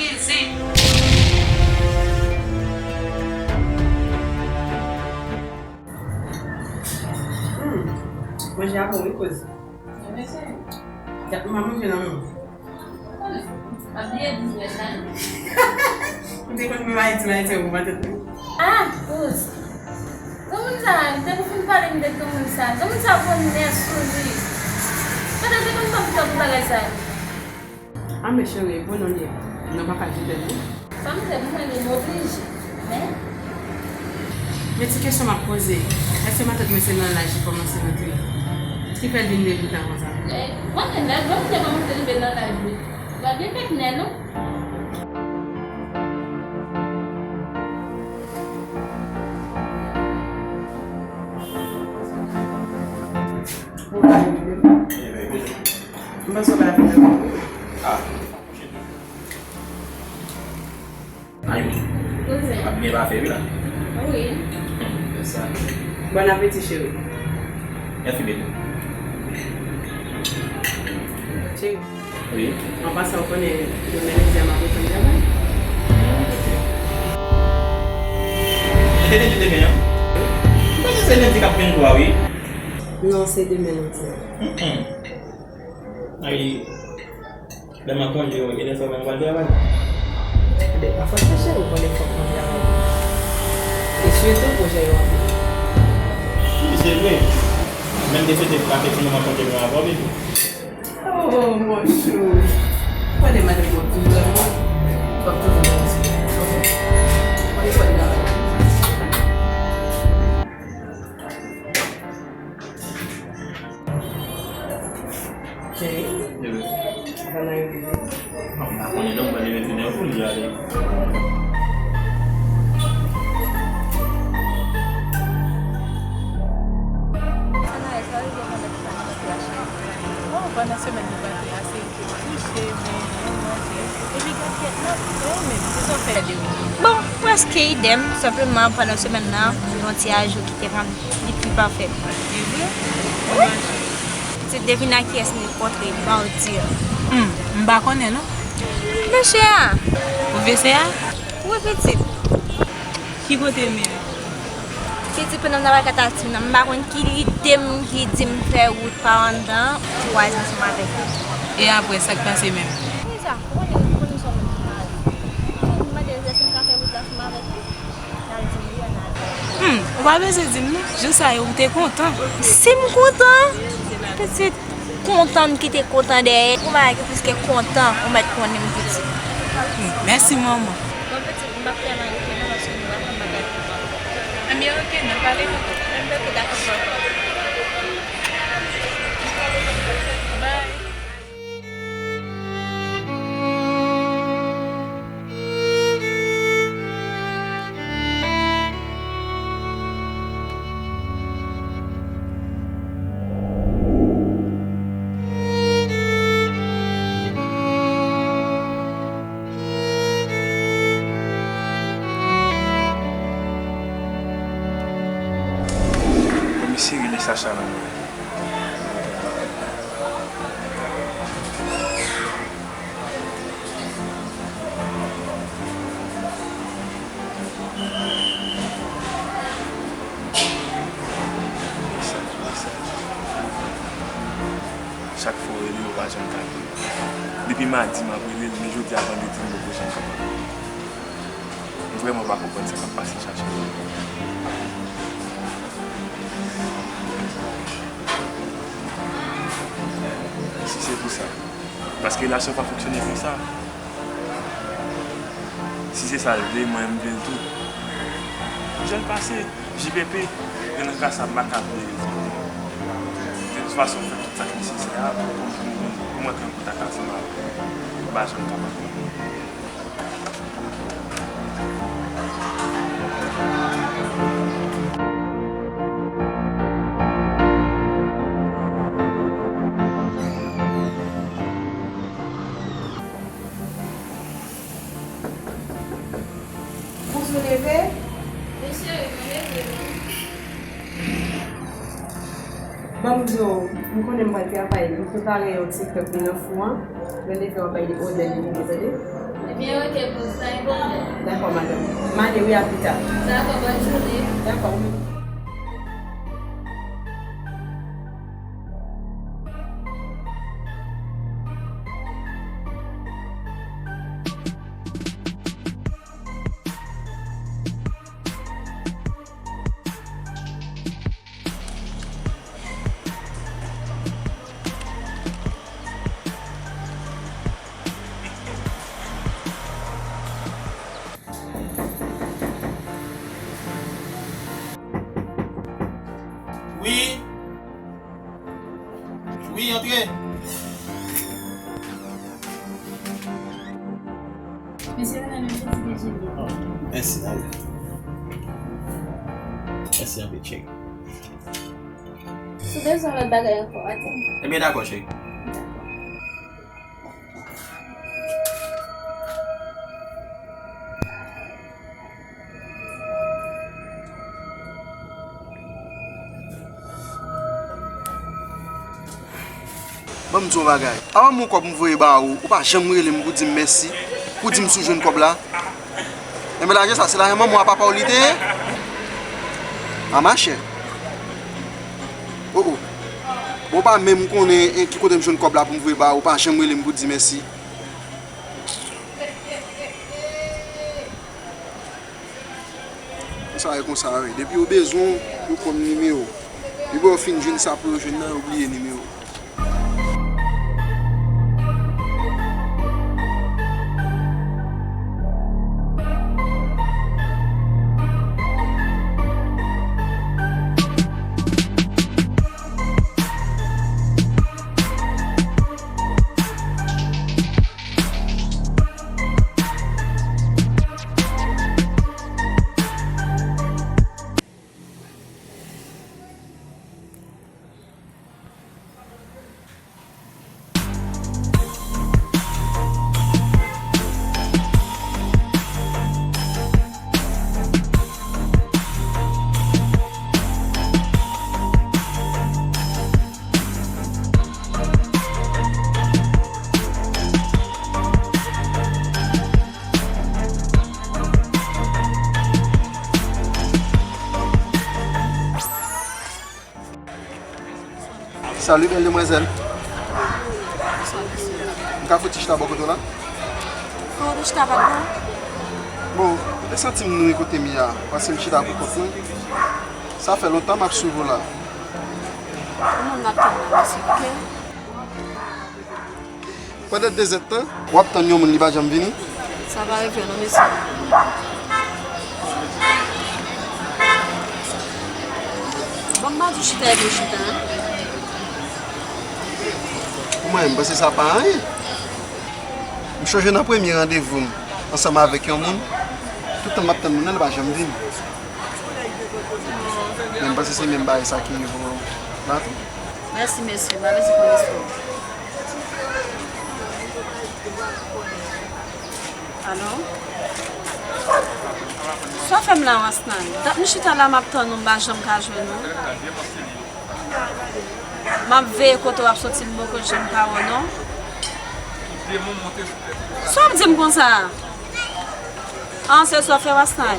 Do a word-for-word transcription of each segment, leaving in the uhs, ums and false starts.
Hmm, manje a bon wi, kouz. Mwen manje. Dat m pa manje nan men w. Konnen. M ap bliye biznis la. M te konn menm Ayiti, men Ayiti, ou pa tèt mwen. Ah, kouz. Granmoun sa, depi w fin pale m de granmoun sa. Granmoun sa pran nè sou li. Pandan te konn ban m tan pou bagay sa. Ah, men cheri, bon non li ye. Non, pa ka di bèl non. Fanm se pou mwen li oblije. Men. Men ti kesyon m ap poze, èske matant mwen se nan laj li kòmanse rantre? Ki fè l vin neglijab konsa? Eh, mwen menm, lè granmoun te kòmanse rive nan laj li, l ap vin fèk nè non. Ou pa vin de. M panse w pa vin de. Ah. Ayo. Kouzen. Ap byen pase wi la. Wi. Fè sa. Bon apeti cheri. Mèsi bebe. Cheri. Wi. An pasan ou konnen demen lendi a m ap retann travay. Mwen te di demen an. M panse se lendi k ap vin tou a wi. Non, se demen lendi a. Mm-mm. Ay. Lè m an konje, wi, e lè sa menm pral travay. Ebyen, pa fòse cheri, ou konnen fòk mwen travay. E sitou pwojè yo anpil. Wi, se vre. Menm te swete pase ti moman konje nou avè w, bebe. Oh, mon chou. Ou konnen madanm mwen pi vrèman. Fòk toujou gen respè. Ok. Mwen li fò li travay. Cheri, avan n ale kouche. Bon, m pa konnen non, mwen leve tounen pou li ale. Oh, pandan semèn nou pa te ase. Kouche, menm, manje. Epi gad kèt la, ou menm, ki sa w fè de ou? Bon, prèske idèm, senpleman pandan semèn nan, yon ti ajou ki te rann li pi pafè. E vre? Wi. Se devina kiyès m te kontre, mardi a. Hmm, m pa konnen non. Mesye a. Pwofesè a? Wi, pitit. Ki kote l menm? Pitit, pandan m t ap al Katatin nan, m pa konn ki lide m ki di m fè wout pa anndan pou al ansanm avèk li. E apre, sa k pase menm? Kisa? Ou konnen, ou konnen se yon moun ki mare. M mande l èske m ka fè wout la ansanm avèk li. L al di m wi, ann al. Hmm, ou pa bezwen di m non. Jou sa yo, ou te kontan. Si m kontan? Pitit, kontan m kite kontan dèyè. Yon bagay ki plis ke kontan, ou mèt konnen m pitit. Hmm, mèsi, manman. Bon, pitit, m p ap fè anyen rete non, paske nou pa konn bagay kontan. Ebyen, oke, n a pale ankò. Ebyen, oke, dakò, papa. Bye. Komisè rele Sacha nan mwen. Chak fwa w rele, ou pa janm ka jwenn. Depi madi m ap rele l, men jodi a vandredi m poko janm kapab. M vrèman pa konprann sa k ap pase Chacha. Si se pou sa. Paske relasyon pa fonksyone konsa. Si se sa l vle, mwen m vle l tou. Jan l pase, J P P, men nan ka sa, m pa ka vle l. De tout fason, m fè tout sa k nesesè a pou, pou, pou, pou m antre an kontak ansanm avè l. M pa janm kapab. Kouz ou leve? Wi cheri, mwen leve wi. Ban m di w, m konnen m pral travay, m prepare yon ti krèp li nan fou an. Lè leve w ap bay li odè li byen, tande? Ebyen, oke, bòs, pa gen pwoblèm. Dakò, madanm. M ale, wi, a pita. Dakò, bòn jounen. Dakò, wi. Wi. Wi, antre. Mesye, madam, yo soti dejene. Mèsi, ale. Mèsi anpil, cheri. Si w bezwen lòt bagay ankò, ate m. Ebyen, dakò, cheri. Ban m di w yon bagay. Avan m yon kòb m voye ba ou, ou pa janm rele m pou di m mèsi, pou di m si w jwenn kòb la. Enben, lajan sa, se lajan manman w a papa w li te ye? A machè. O, o. Bon, ou pa menm konnen, en, ki kote m jwenn kòb la pou m voye ba ou, ou pa janm rele m pou di mèsi. Konsa e konsa, wi. Depi yo bezwen w, yo konn nimewo w. Depi yo fin jwenn sa pou yo jwenn nan, yo bliye nimewo w. Salut, belle demoiselle. M ka fout ti chita bò kote w la? Fout ti chita pa t bon? Bon, m te santi m nwi kote m ye a, paske m chita pou kont mwen. Sa fè lontan m ap swiv ou la. Yon moun m ap tann la, mesye, oke? Pandan dezèdtan, w ap tann yon moun li pa janm vini? Sa pa rive non, mesye. Bon, m pa di chita epi chita, en. Pou mwen, m panse sa pa anyen. M chonje nan premye randevou m ansanm avèk yon moun, tout tan m ap tann moun nan, li pa janm vini. Men m panse se menm bagay sa ki rive w la tou. Mèsi, mesye. M pa bezwen konn istwa w. Alo? Sa w fè m la, Wasnay? Dat m chita la, m ap tann ou, m pa janm ka jwenn ou. M ap veye kote w ap soti, m poko janm ka wè w, non. Sa w ap di m konsa? An, se sa w fè, Wasnay?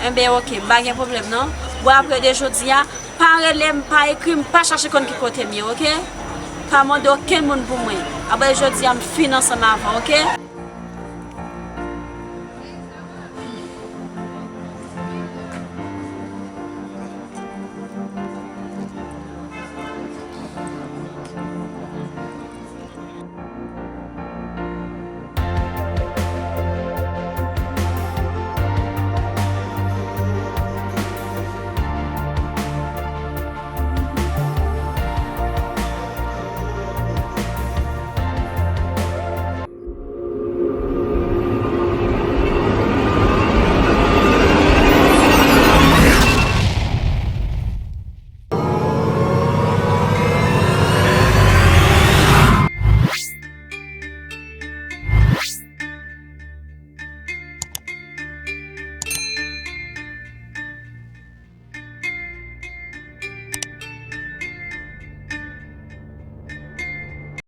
Enben, oke, m pa gen pwoblèm, non. Bon, apre de jodi a, pa rele m, pa ekri m, pa chache konn ki kote m ye, oke? Pa mande okenn moun pou mwen. Apre jodi a, m fin ansanm avè w, oke?